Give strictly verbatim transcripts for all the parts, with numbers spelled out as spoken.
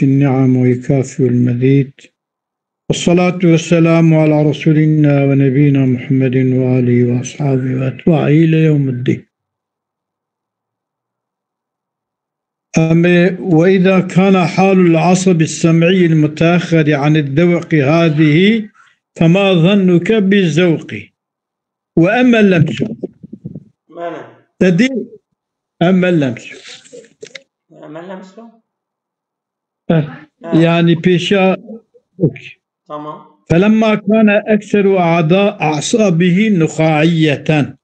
النعم ويكافئ المزيد. والصلاة والسلام على رسولنا ونبينا محمد وآله وأصحابه وأتباعه إلى يوم الدين. أما وإذا كان حال العصب السمعي المتأخر عن الذوق هذه، فما ظنك بالذوق؟ وأما اللمس؟ Mane. Te dî, أما اللمس. Ama lemsu? Eh, Ha. Yani pêşa, Tamam. فلما كان أكثر أعضاء أعصابه نخاعية.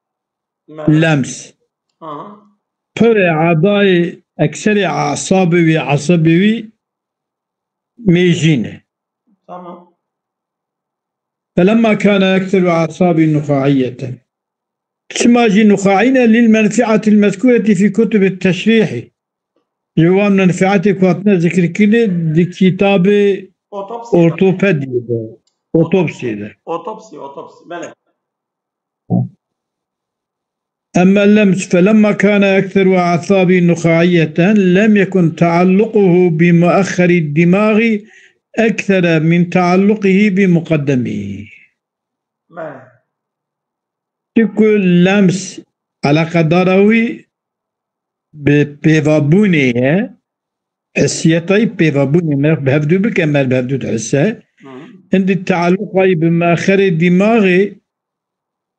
Mane. Lems. Aha. Pirê adayê ekserê asabê wî, asabê wî mêjî ne. Tamam. فلما كان أكثر أعصابه نخاعية. Çima jî nuxaî ne? للمنفعة المذكورة في كتب التشريح. Ji wan menfiatê ku hatine zikirkirinê di kitabê Otopsi. Ortopediyê de. Otopsiyê de. Otopsi, otopsi. Belê. أما اللمس فلما كان أكثر أعصابه نخاعية لم يكن تعلقه بمؤخر الدماغ أكثر من تعلقه بمقدمه. Belê. Çi ku lems eleqedara wî bi pêvabûnê ye, hissiyeta wî pêvabûnê, merv bi hevdû bike, merv bi hevdû dihisse. Hı. Hindî tealluqa wî bi me'xerê dîmaxê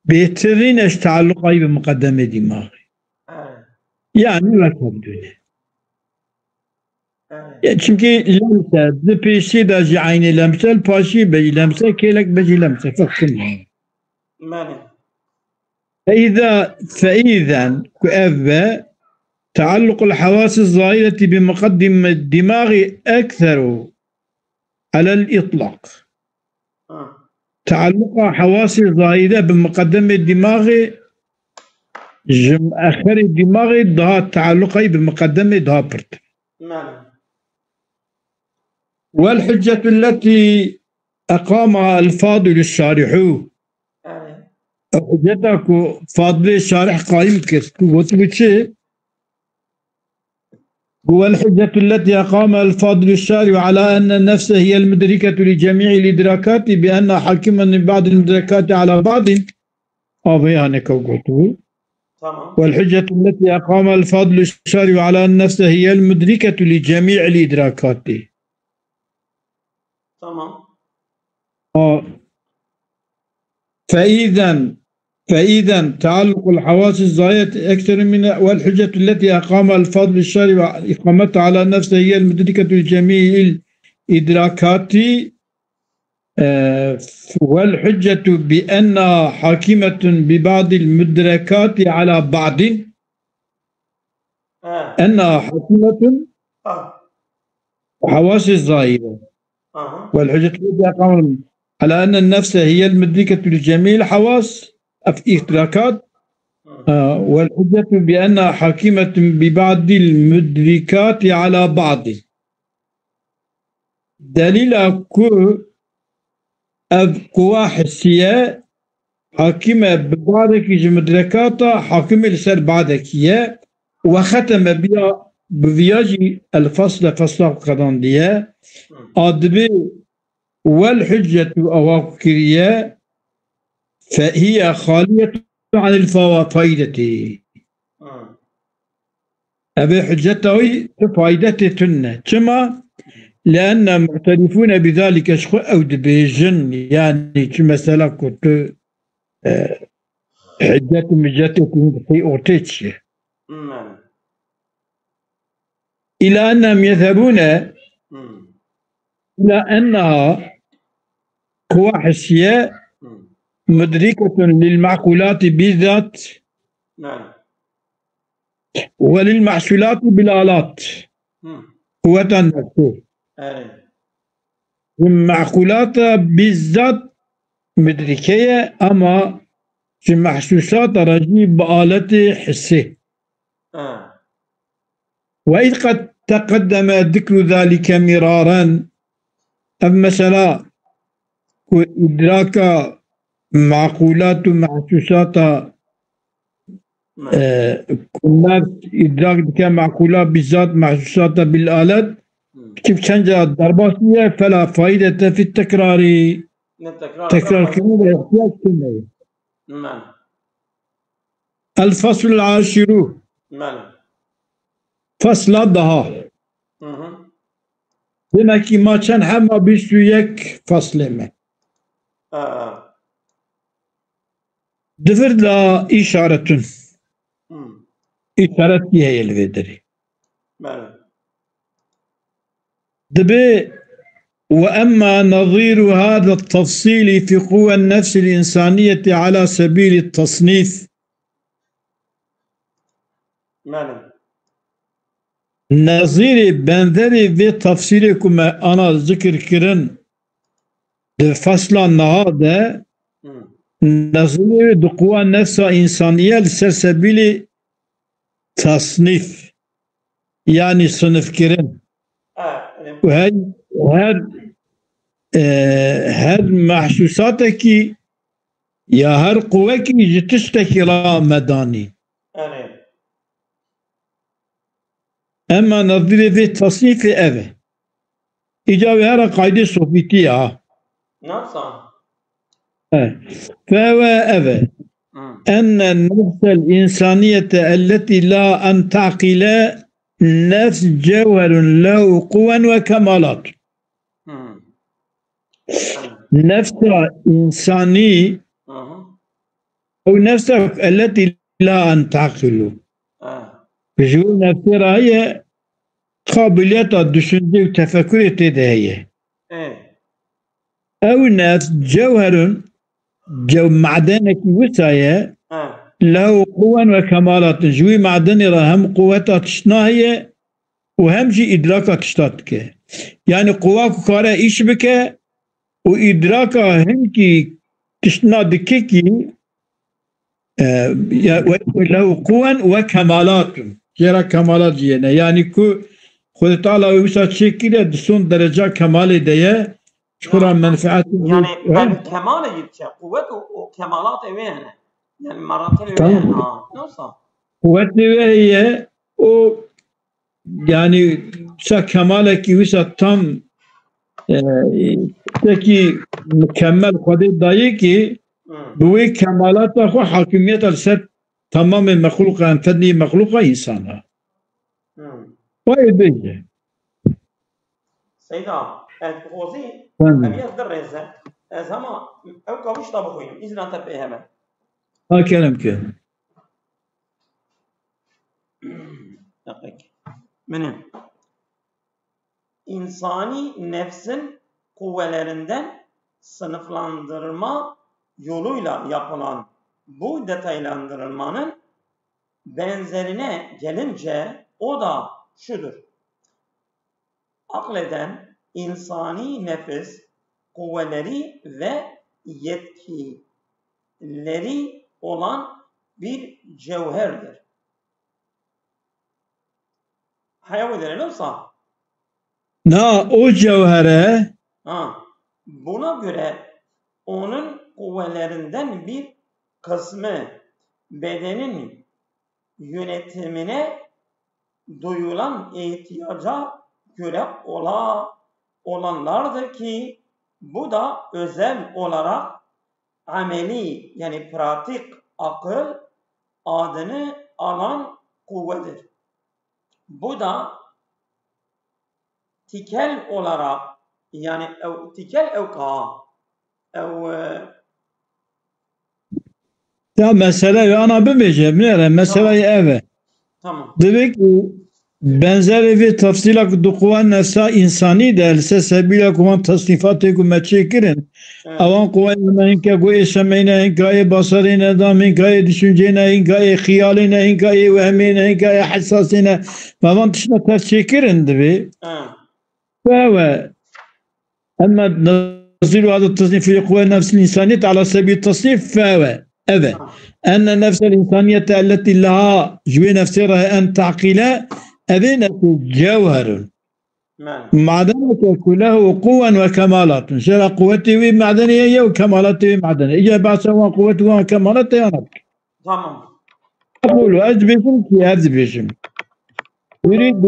bêtir nîne ji tealluqa wî bi miqedemê dîmaxê. Evet. Yani wek hevdû ne. Evet. Ya, çimkî lemse, di pêşî de jî eynî lemse, li paşî be jî lemse, kêlek be jî lemse, ferq kir nayê. Belê. فإذا، فإذا، ku ev be, تعلق الحواس الظاهرة بمقدم الدماغ أكثر على الإطلاق. Ha. Tealluqa hewasê zahîre bi miqedemê dîmaxê ji me'xerê dîmaxê daha tealluqa wî bi miqedemê daha pirt. Mane. والحجة التي أقامها الفاضل الشارح. Erê. Ew hiceta ku Fadilê Şarih qayîm kir, ku gotibû çi? والحجة التي أقامها الفاضل الشارح على أن النفس هي المدركة لجميع الإدراكات بأنها حاكمة من بعض المدركات على بعض. Avê haneke gotibû. Tamam. والحجة التي أقامها الفاضل الشارح على أن النفس هي المدركة لجميع الإدراكات. Tamam. A, فإذا، فإذا تعلق الحواس الظاهرة أكثر من، والحجة التي أقامها الفاضل الشارح إقامتها على نفسه هي المدركة لجميع الإدراكات، آه، والحجة بأنها حاكمة ببعض المدركات على بعض، Ha. أنها حاكمة Ha. حواس الظاهرة. Aha. والحجة التي أقام على أن النفس هي المدركة لجميع الحواس، أف-، إدراكات. Hı. آه، والحجة بأنها حاكمة ببعض المدركات على بعض. Delîla ku ev quwa hisiye hakîm e bi badekî ji mudrekata, hakîm e li ser badekî ye. Wexete me biya bi viya jî el-fasle, fasla xwe qedandiye. A dibê wel hiccetu ewa ku kiriye, fe hiye xaliyetu anil fawa faydetî. Ev ê hiceta wî tu faydetê tune. Çima? Leenne mu'terifûne bidalike, ji xwe ew dibêjin, yani çi mesela ku tu, e, hicet û micetê tu dixî ortê çi ye? Hmm. Îla ennem yezhebûne, Hmm. îla enneha quwa hisiye, Hmm. mudriketun lil ma'kulati bizzat, Naam. Welil mahsulati bil alat. Hı. Quweta nefsê. Evet. Ji me'qulata bizzat mudrike ye, ama ji mehsusata re jî bi aletê hissê. Ha. Ve iz qed teqeddeme zikru zalike miraran. Ev mesela ku idraka me'qulat û mehsusata, Hı. e, ku nefs idrak dike me'qulat bizzat mehsusata bil alet, Hı. Çi çend cara derbas bûye, fela faîdete fî tekrarî. Ne tekrar. Tekrarkirinê de ihtiyac tune ye. Mane. El faslul aşiru. Mane. Fasla daha. Hı hı. Demek ki ma çend hema bîst û yek faslê me. Ha. Divir la işaretun. Hı. İşaret ki heye li vê derê. Mane. Dibe, "Ve emma naziru hada tafsili fi quwwen nefsil insaniyeti ala sebili tasnif." Mane. Nezîrê benzerê vê tafsîrê ku me ana zikir kirin di fasla niha de, Hı. nezîrê wê di quwa nefsa însaniye li ser sebîlê tasnîf, yanî sinifkirin. Ha, öyle. Û her, her, e, her mehsusatekî ya her quwekî ji tiştekî re me danî. Erê. Ema nezîrê vê tasnîfê ev e. Îca wê here qaydê sofîtî ye ha. Nasıl? E, fewe ev e. Hı. Enne nefsel insaniyete elleti la en taqile nefs cevherun lehu quwen ve kemalat. Hı. Nefsa insanî Hı hı. ew nefsa elletî la en taqilu. Ha. Ji wê nefsê re heye, qabiliyeta düşünce û tefekurê tê de heye. Ê. Ew nefs cewherun, cew-, madenekî wisa ye, Ha. lehu quwen ve kemalatun. Ji wî madenê re hem quweta tiştna heye û hem jî îdraka tişta dike. Yani quwa ku kare îş bike û îdraka hinkî tiştina dike kî, e, ya, we, lehu quwen ve kemalatun. Jê re kemalat jî yene. Yani ku Xwedê Teala wê wisa çêkiriye, di son dereca kemalê de ye, ji xwe re Ha. menfeet Yani, he? ben kemalê yî diçe. Quwet û, û kemalatê wê hene. Yani, meratibê wê Tamam. hene. Ha. Nasıl? Quwetê wê heye, o Yani, wisa kemalekî wisa tam, e, tiştekî mukemmel Xwedê dayê kî Hı. bi wê kemalata xwe hakimiyeta li ser tamamê mexluqa, em tenê mexluqa însan e. Hı. Wayê bêje. Seyda, ez dixwazî Efendim. Ev yek dirêze. Ez hema ew kavişta bixwînim. Îzna te pê hebe. Ha, kerem ke. Deqek. Mine. İnsani nefsin kuvvelerinden sınıflandırma yoluyla yapılan bu detaylandırılmanın benzerine gelince o da şudur. Akleden insani nefis kuvveleri ve yetkileri olan bir cevherdir. Haya wê derê ne wisa? Na, o cevher e. Ha, buna göre onun kuvvelerinden bir kısmı bedenin yönetimine duyulan ihtiyaca göre ola, olanlardır ki bu da özel olarak ameli, yani pratik akıl adını alan kuvvedir. Bu da tikel olarak, yani ew, tikel ew ka, ew, e, Ya mesele ya ana bibêje, binêre, mesele Tamam. ev e. Tamam. Divê ku benzerê vê tefsîla ku di quwa nefsa însanî de, li ser sebîla ku wan tesnîfatê ku me çêkirin, Evet. ewan quwayê me hinka ku ê semeyne, hinka ê basarê ne dam, hinka ê düşüncê ne, hinka ê xiyalê ne, hinka ê wehmê ne, hinka ê hesasê ne, me van tiştine tev çêkirin divê. Evet. Fewe. Emme nazîru hada tasnîf fi quwe nefsil insaniyet ala sebil tasnîf fewe. Eve. Enne nefsel insaniyete elleti laha, ji wê nefsê re en taqîle, evê nefsê cewherun. Mane. Madeneke ku lehu quwen ve kemalatun. Jera quwetê wî madenê ye û kemalatê wî madenê. Îca behsa wan quwet û wan kemalat teyana bike. Tamam. Aqulu, ez dibêjim ki, ez dibêjim. يريد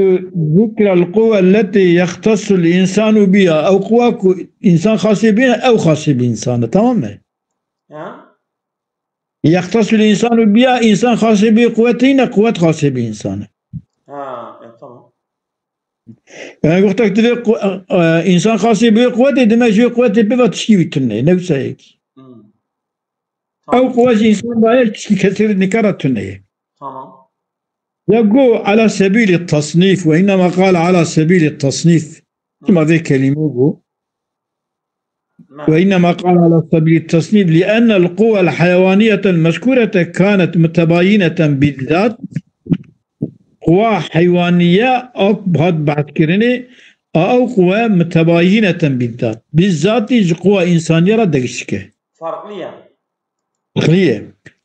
ذكر القوة التي يختص الإنسان بها. Ew quwa ku însan xasê bî ne, ew xasê bî însan e, tamam mı? Ha? يختص الإنسان بها, însan xasê bî quwetê ne, quwet xasê bî însan e. Ha, e, tamam. Yani wextek divê qu-, e, e, însan xasê bî quwetê, demek ji wê quwetê pê ve tişkî wî tune ye, ne wisa yekî. Hmm. Ew Tamam. quwa ji însan daye tişkî kesê nikara tune ye. Tamam. Ya go ala sebîlî tasnîf ve înnema qal ala sebîlî tasnîf. Çima vê kelîme go? Tamam. Ve înnema qal ala sebîlî tasnîf, li'ennel quwwel heywaniyyetel mezkûrete kanet mutebayineten bizzat. Quwa heywaniye a hat behskirinê, a ew quwe mutebayineten bizzat. Bizzatî ji quwa însaniye re degişik e. Farklı yani. Xliye.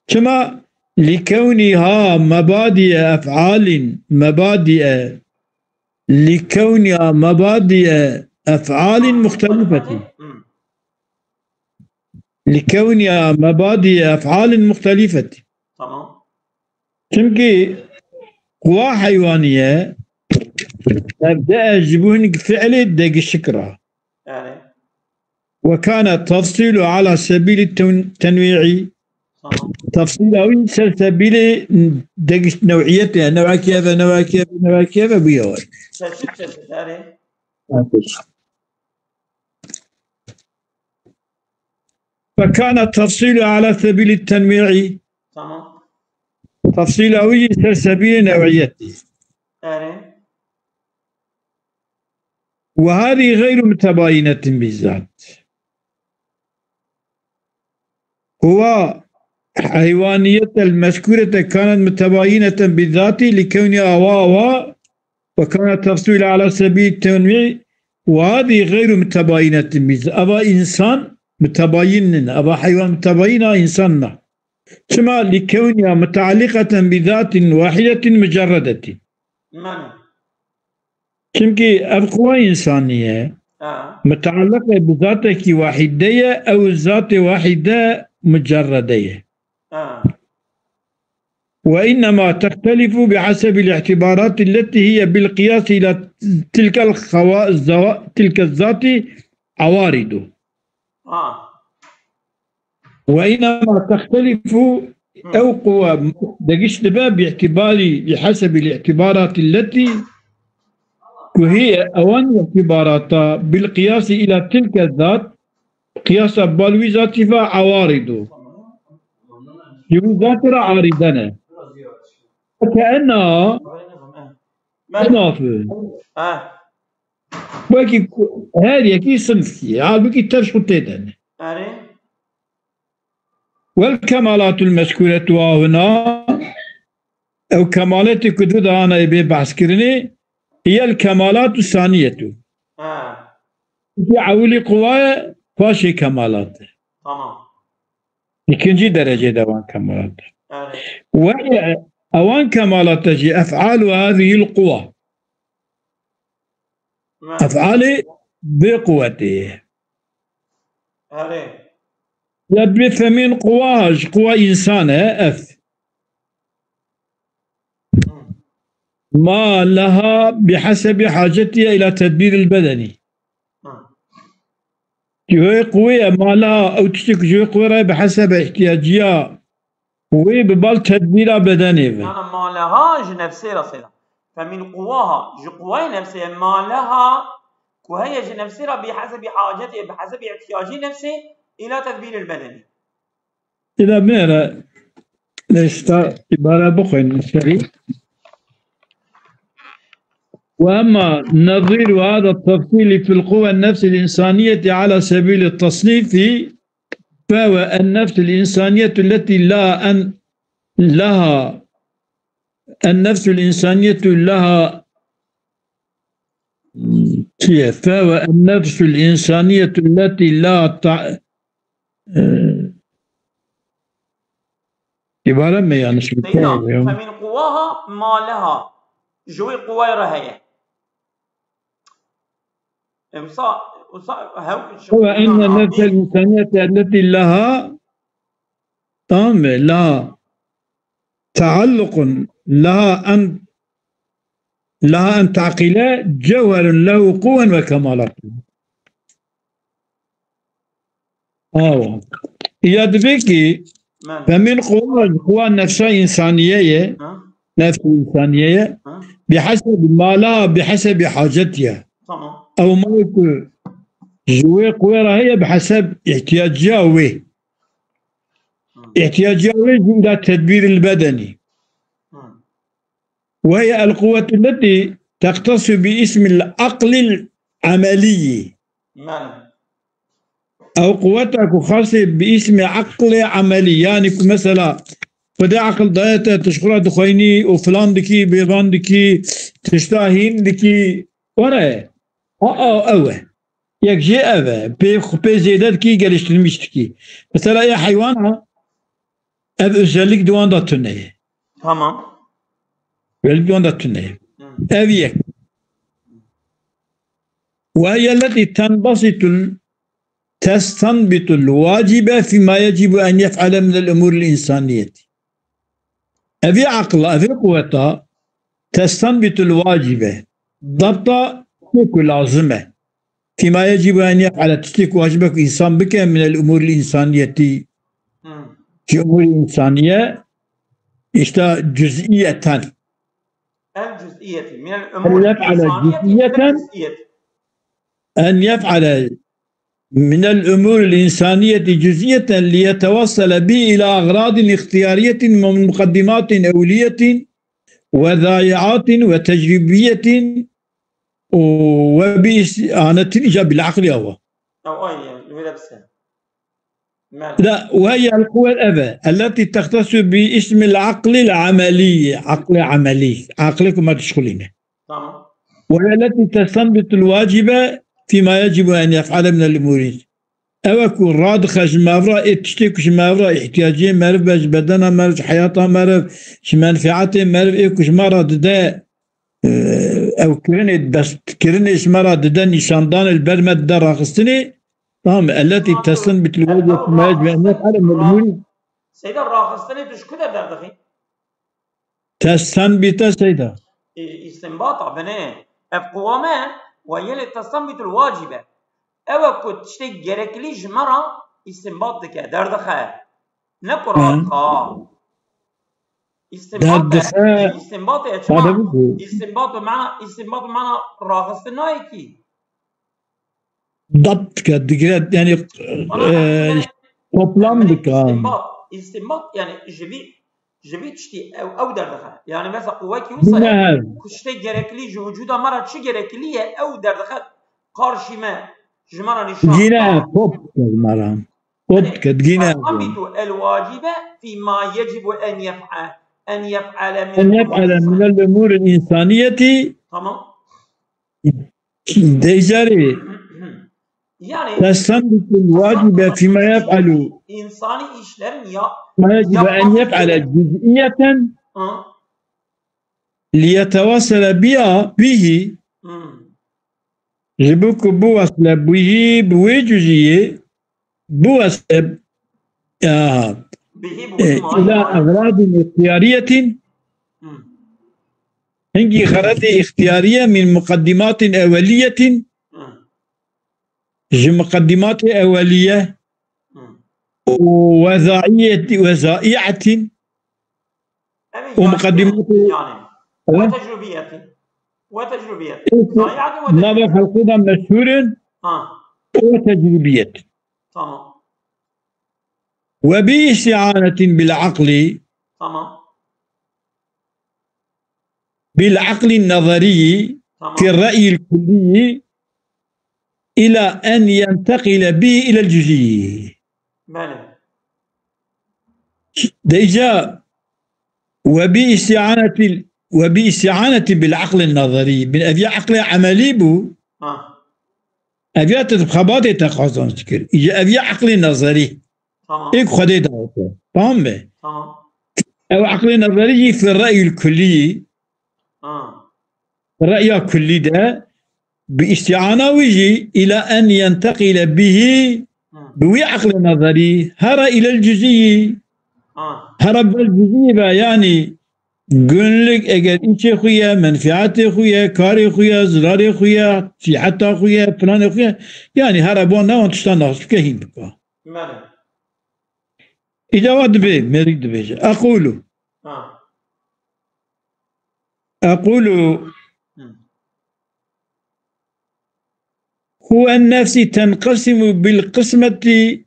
Çima? Likewniha mebadiye ef'alin, mebadiye, likewniha mebadiye ef'alin muhtelifetin. Hmm. Likewniha mebadiye ef'alin muhtelifetin. Tamam. Çimkî quwa heywaniye mebde e ji bo hinek fiilê degişik re. Yani. Ve kane tefsîlu ala sebîlî ten-, tenwî'î. Tamam. Tefsîla wî ser sebîlê degiş-, new'iyetê, new'ekî ev e, new'ekî ev e, new'ekî ev e, bûye wê. Çeşit çeşit, erê. Fekane tefsîlu ala sebîlî tenwî'î. Tamam. Tefsîla wî ser sebîlê new'iyetê. Erê. Ve hâzî gayru mutebayinetin bizzat. Quwa heyvaniyetel mezkûrete kanet mutebayineten bizzatî li kewniha awa awa ve kanet tefsîl ala sebîl tenwî ve hâzî gayru mutebayinetin bizzat. Eva însan mutebayin nîne. Eva heywan mutebayin a, însan na. Çima? Li kewniha mutealliqeten bi zatin wahidetin mucerredetin. Mane. Çimkî ev quwa însanî ye. Ha. Mutealliq e bi zatekî wahîde ye, ew zatê wahîde mucerrede ye. Ha. Ve innema textelifu bi hasebil îtibarati lletî hiye bil qiyas ila tilkel xawa-, zawa-, tilke zati awaridu. Ha. Ve innema textelifu, Hı. ew quwe degiş dibe bi îtibarî, bi hesebî îtibarati lletî ku hiye ewan îtibarata bil qiyasî ila tilke zat, qiyasa bal wî zatî ve awarîdu. Ji wî zatî re arîde ne. Ke ena, Mane. Ena fi. Ha. Wekî ku-, her yekî sinfkî ye. Halbukî tevş xwe tê de ne. Erê. Wel kemalatul mezkuretu hahuna, ew kemaletê ku du dana ê bê behskirinê, hiyel kemalatu saniyetu. Ha. Ki ewilî quwa ye, paşê kemalat e. Tamam. İkinci derecede ewan kemalat e. Erê. Ve ewan kemalata jî ef'alu hazihil quwa. Mane. Ef'alê bê quwetê ye. Erê. Ya bifemîn quwa, ji quwa însan e, ev. Hı. Ma leha bi hesebî hacetiha ila tedbîril bedenî. Hı. Ji wê quwê ye, ma leha, ew tiştê ku ji wê quwê re bi hesebe ihtiyaciya wê bi bal tedbîra bedenê ve. Ha, ma leha ji nefsê re sêla. Femîn quwaha, ji quwayê nefsê ye, ma leha ku heye ji nefsê re bi hesebî hacetê, bi hesebî ihtiyacê nefsê, îla tedbîril bedenî. Îla binêre, lê ji te îbare bixwînin serî. Ve emma nezîru hada tefsîlî fil quwe nefsil însaniyetî ala sebîlî tasnîfî, fehuve en nefsul însaniyetü lletî la en leha, en nefsul însaniyetü leha, çi ye? Fehuve en nefsul însaniyetü lletî la ta-, e, îbare me yanlış Seyda, bikare ya. Femîn quwaha ma leha. Ji wê quwayê re heye. E, wisa, wisa hew-, Ve enne nefsel însaniyete elleti leha, tamam mı? Leha taallukun, leha en لها أن تعقل جوهر له قوة وكمالات. Awa. Ya dibê ki, femîn quwa, quwa nefsa însaniye ye, nefsa însaniye ye, biheseb ma la, biheseb hacetiye. Ew malê ku ji wê quwê re heye, bi heseb ihtiyaciya wê. Ihtiyaciya wê jî da tedbîr il bedenî. وهي القوة التي تختص باسم العقل العملي. Ew quweta ku xasê bi îsmê eqlê emelî, yanî ku mesela Xwedê eql daye te, tu ji xwe re dixweyinî û filan dikî, bêvan dikî, tişta hîn dikî, were. A, a, ew e. Yek jê ev e. Pê, pê zêde dikî, geliştirmiş dikî. Mesela ya heywana ev özellik di wan de tune ye. Tamam. Özellik di wan de tune ye. Hı. Ev yek. وهي التي تنبسط ال-، تستنبط الواجب فيما يجب أن يفعل من الأمور الإنسانية. Evî aqla, evî quweta, testanbîtul wacibe. Dabta ku lazim e. Fîma yecîbu en yef'ale, tiştê ku wacib e ku însan bike, minel umûril însaniyetî. Hmm. Ji umûrê însaniye, işte cüz'iyeten. El cüz'iyeti. Minel umûril însaniye. En yef'ale cüz'iyet. En yef'ale minel umûril insaniyeti cüz'iyeten liyetewassele bi ila agradin ihtiyariyetin ve mukaddimatin evliyetin ve zayiatin ve tecrübiyetin ve bi istianetin ica bil akli ava. Ew ay, li wê de bise. Mel. La, ve hiye el quwet eve, elleti textesu bi ismil aklil amelî, aqlê amelî, aqlê ku me dişxulîne. Tamam. Ve hiye elleti testanbitul wacibe fîma yecibu en yef'ale minel umûrî. Ew e ku radixe ji mevra ê tiştê ku ji mevra îhtiyaciyê meriv be, ji bedena meriv, ji heyata meriv, ji menfeetê meriv ê ku ji me re dide, e, ew kirinê, destkirinê ji me re dide, nîşandanê li ber me dide raxistinê. Tamam, elleti testanbitul wacibe fîma yecibu en yef'ale minel umûrî. Seyda, raxistinê tu ji ku de derdixî? Testanbîte seyda. Î-, îstinbata binê. Ev quwa me, we yelê testanbîtul wacib e. Ew e ku tiştê gereklî ji me re îstinbat dike, derdixe. Ne ku radixa. Îstinbat e. Derdixe. Îstinbat e. Çima? Îstinbat û mana, îstinbat û mana raxistin nayê kî. Dabt dike, digire, yani, e, toplam dike. Îstinbat, îstinbat, yani, ji vî, ji vî tiştî ew, ew derdixe. Yani, mesela, qûwekî wisa ye, ku tiştê gereklî ji wicûda me re çi gereklî ye, ew derdixe qarşî me, ji me re nîşan da. Gîne top dike ji me re. Top dike, gîne. Tabitu el wacibe fî ma yecibu en yef'e-, en yef'ale min. En yef'ale min el umûr el insaniyeti. Tamam. Dê carê Yani, testanbîtul wacibe fîma yef'alu. İnsani işlerin ya-, ma yecibe en yef'ale cüz'iyeten. Hı. Liyetewasele biha, bihi. Hı. Ji bo ku biwesle bihi, bi wê cüziyê, biwesle, ya, Bihi bu e, ila egradin ihtiyariyetin. Hı. Hingî xeredê îxtiyariye min muqeddimatin eweliyetin, Hı. ji muqeddimatê eweliye Hı. û wezaiyeti, wezaiyetin Emin û yani, muqeddimatê yani, Evet. Ve tecrübiyeti. Ve tecrübiyeti. Ê ku Zayiatin ve nava tecrübiyeti. Xelkê de meşhûr in Ha, û tecrübiyet. Tamam. Ve bi istianetin bil akli Tamam. bil aklin nazarî Tamam. fi re'yil kullî ila en yentekile bi ilel cüzî. Belê. Deyca ve bi istianeti, ve bi istianeti bil aklin nazarî. Bin ev ya aklê emelî bû. Ha. Ev ya te xebatê te qazanç dikir. Îca ev ya aklê nazarî. Tamam. Êk Xwedê dawete. Tamam mı? Tamam. Ew aqlê nezerî jî fi re'yil kullî. Ha. Re'ya kullî de bi îsti'ana wî jî ila en yenteqîle bihî Hı. bi wî aqlê nezerî here îlel cüzî. Ha. Here ber cüzî ve yani Günlük eger îçê xwe ye, menfiatê xwe ye, karê xwe ye, zirarê xwe ye, siheta xwe ye, planê xwe ye, yani here bo newan tişta nas bike hîn bika. Bele. Îca wa dibê, mêrik dibêje. Ekulu. Ha. Ekulu. Hı. Huve nefsi tenqesimu bil kısmeti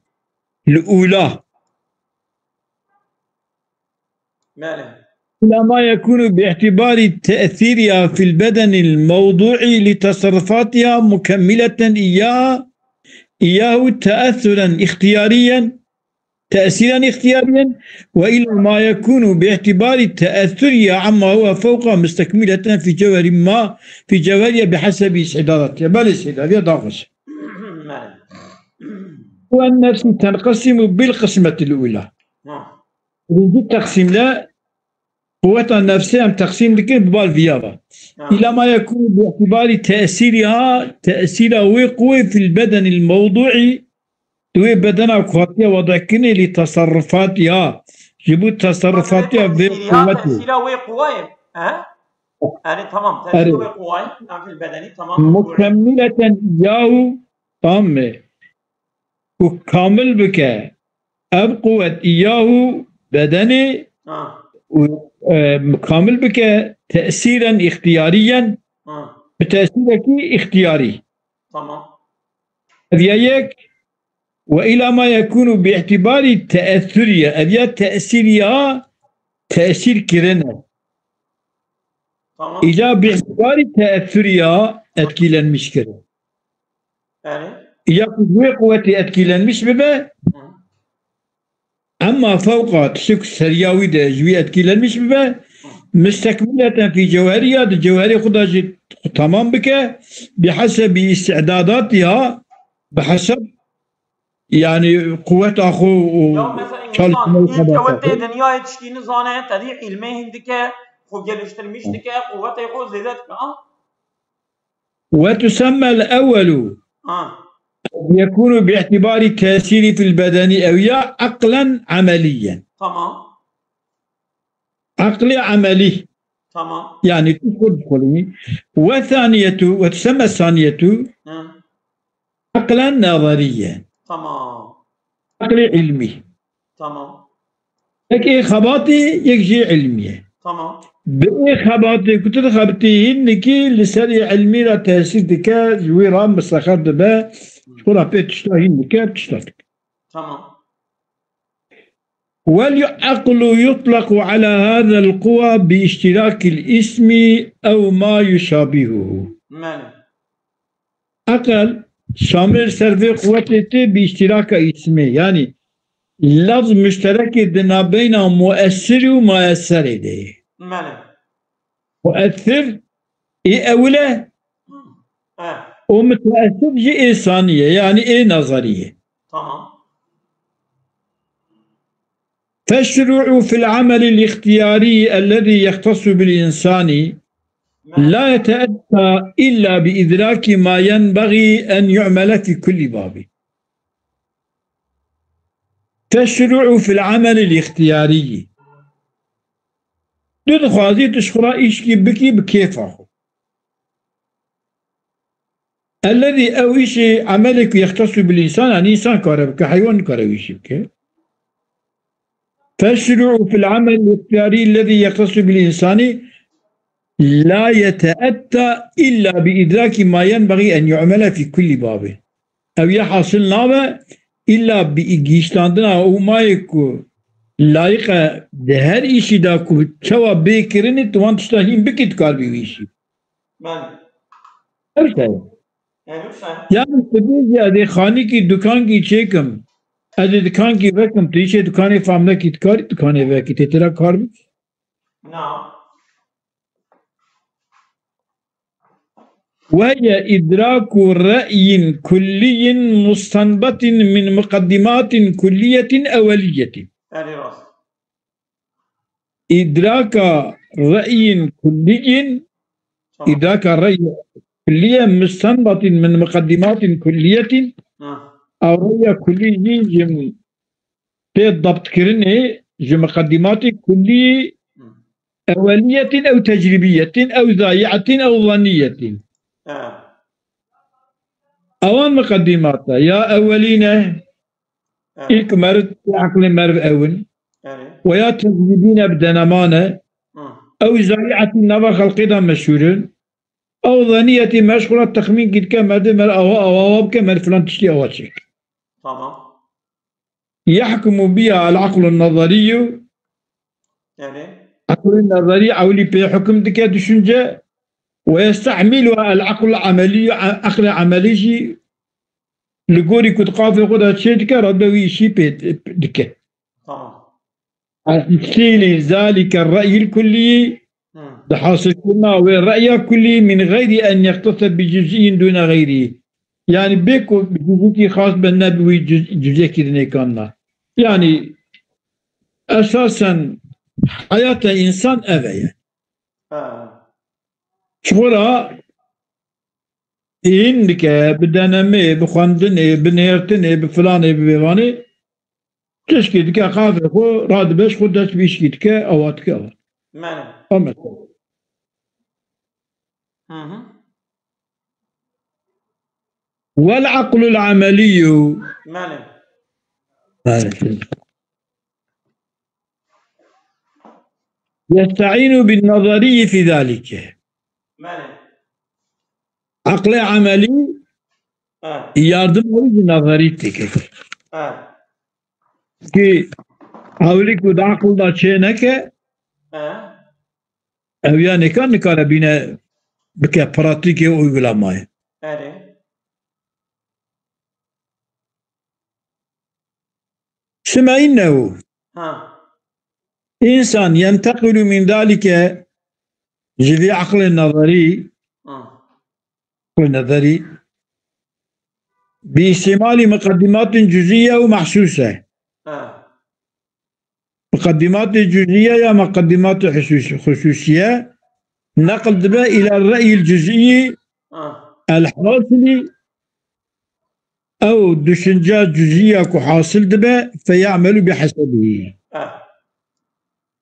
l-ula. Bele. إلى ما يكون باعتبار تأثيرها في البدن الموضوع لتصرفاتها مكملة إياها، إياه تأثرا اختياريا، تأثيرا اختياريا، وإلى ما يكون باعتبار تأثرها عما هو فوقها مستكملة في جوهر ما، في جوهرها بحسب استعداداتها. بل استعدادها داخل. Bele. والنفس تنقسم بالقسمة الأولى. Ha. Birinci teqsîmde quweta nefsê em teqsîm dikin bi bal viya ve. Ha. إلى ما يكون باعتبار تأثيرها، tesîra wê quwê في البدن الموضوع، di wê bedena ku hatiye wadakirinê لتصرفاتها، ji bo teserrufatiya vê Tesîra, quwetê. Tesîra wê quwayê. He? Erê, tamam. Tesîra Erê. Wê quwayê. Em fil bedeni, tamam. مكملة إياه، tamam mı? Ku kamil bike ev quwet إياه bedenê Ha. û, e, kamil bike tesîren îxtiyarîyen, Ha. Bi tesîrekî îxtiyarî. Tamam. Ev ya yek, وإلى ما يكون باعتبار تأثرها. Ev ya tesîriya tesîr kirine. Tamam. Îca باعتبار تأثرها etkilenmiş kirin. Yani? Îca ku ji wê quwetê etkilenmiş bibe, Hı. Emma fewqa tiştê ku seriya wî de ji wî etkilenmiş bibe, Hı. Mistekmileten fî cewheriya, di cewherê xwe de jî tamam bike, bi hesebî îstidadatiha, bi heseb, yani, quweta xwe û Ya mesela çalışma insan û xebata xwe. Tê dinyayê tiştî nizane, tedî îlmê hîn dike, xwe geliştirmiş dike, quwetê xwe zêde dike, ha? وتسمى الأول Ha. يكون باعتبار تأثير في البدن أو يا عقلا عمليا. Tamam. عقلي عملي. Tamam. يعني تدخل دخولي. والثانية، وتسمى الثانية Ha. عقلا نظريا. Tamam. عقلي علمي. Tamam. Yek ê xebatê, yek jî ilmî ye. Tamam. Bi ê xebatê ku tu dixebitî, hîn nikî li serê ilmî re tesîr dike, ji wî re mistexer dibe, ji xwe re pê tişta hîn dike, tişta dike. Tamam. والعقل يطلق على هذا القوى باشتراك الاسم أو ما يشابهه. Mele. Eqel şamil ser vê quwetê tê bi îştiraka îsmê. Yanî lafz muşterekê di nabeyna muessir û muesserê de ye. Mele. Muessir ê ewil e Eh. Û muteessir jî ê sanî ye, yanî ê nazarî ye. Tamam. فالشروع في العمل الاختياري الذي يختص بالإنسان لا يتأتى إلا بإدراك ما ينبغي أن يعمل في كل باب. فالشروع في العمل الاختياري. Tu dixwazî tu ji xwe re îşkî bikî bi kêfa xwe. Ellezî ew îşê emelê ku yextesu bil însan, yanî însan kare bike, heywan nikare wî îşî bike. Feşrû fil emel îxtiyarî ellezî yextesu bil însanî la yeteetta illa bi îdrakî ma yenbexî en yu'mele fî kullî babê. Ew ya hasil nabe illa bi gihîştandina û mayê ku layiq e di her îşî de ku çawa bê kirinê, tu wan tişta hîn bikî, tu kar bî wî îşî. Belê. Her şey. Her şey. Yani tu bêjî ez ê xanîkî dukankî çêkim. Ez ê dukankî vekim. Tu îşê dukanê fam nekî, tu karî dukanê vekî. Tê tira kar bî? Na. Ve ye idraku re'yin kulliyin mustanbatin min muqaddimatin kulliyetin eweliyetin. Belê rast. Îdraka re'yin kulliyin, Tamam. Îdraka re'yin kulliye mustanbatin min muqaddimatin kulliyetin, Ha. Ew re'ya kullî jî ji tê dabtkirinê ji muqaddimatê kullî Hı. Eweliyetin ew tecribiyetin ew zayiatin ew zaniyetin. He. Ewan miqedimata ya ewelî ne, He. Îlk meriv, eqlê meriv ewin. Erê. Weya tecrîbîne bi denemane. Hı. Ew zayiatî nava xelqê de meşhûr in. Ew zaniyetî meşxula texmîn kî dike, merdê mer awa, awa, awa bike, mer filan tiştî awa çêk. Tamam. Yahkumu biha el-aqlu nazariyyu. Erê. Eqlê nazarî ewlî pê hukm dike düşünce. Ve yestehmilu el-aqlu ameliyyu, eqlê emelî jî li gorî ku di qafê xwe de çê dike, radbe wî îşî pê dike. Tamam. Tahsîlî zalike reyil kullî, Hı. di hasilkirina wê reya kullî, min geyri en yeqtese bi cüz'in dûne geyri. Yani bê ku bi cüz'ikî xas be, ne bi wî cüz-, cüz'ekî dinêkanna. Yani esasen heyata însan ev e yani. Ha. Ji xwe re hîn dike, bi denemê, bi xwendinê, bi nêrtinê, bi filanê, bi vêvanê, tişkî dike, qafê xwe radibe, ji xwe dest bi îşkî dike, ewa dike, ewa. Mene. O mesela. Hı hı. Vel aqlul ameliyyu. Mene. Maalesef. Yesta'inu bin nazariyyi fi zalike. Mene. Aqlê emelî Ha. yardim alî ji nazarî dike. Ha. Ki ewlî ku di aqil de çê neke, Ha. ew ya nêka nikare bîne bike pratîkê û uygulamayê. Erê. Suma innehu. Ha. Însan yenteqilu min zalike, ji vî eqlê nazarî, Ha. eqlê nazarî, bi îstîmalî muqeddimatin cüz'iyye û mehsûse. Ha. Muqeddimatê cüz'iyye ya muqeddimatê husus-, hususiye neql dibe îla reyil cüz'iyyi Ah. el-hasilî, ew düşünce cüz'iyya ku hasil dibe, feyamelu bi hesebî. Ah.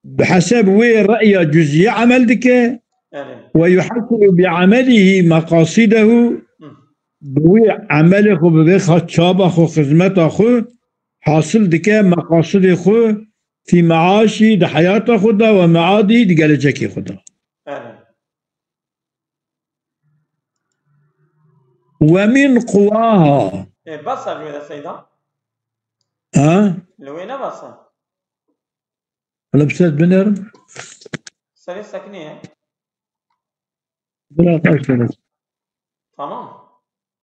Bi heseb wê re'ya cüz'iyye emel dike. Erê. Ve yuhasilu bi amelihi maqasidehu. Hı. Bi wê emelê xwe, bi vê xa-, çaba xwe, xizmeta xwe hasil dike, meqasidê xwe fî meaşî, di heyata xwe de, ve meadî, di gelecekê xwe de. Erê. Ve min quwaha. E, bes e ji wê de seyda? Ha? Li wê ne bes e? Hala bir ses binerim. Serê sekiniye. Biraz aç biraz. Tamam.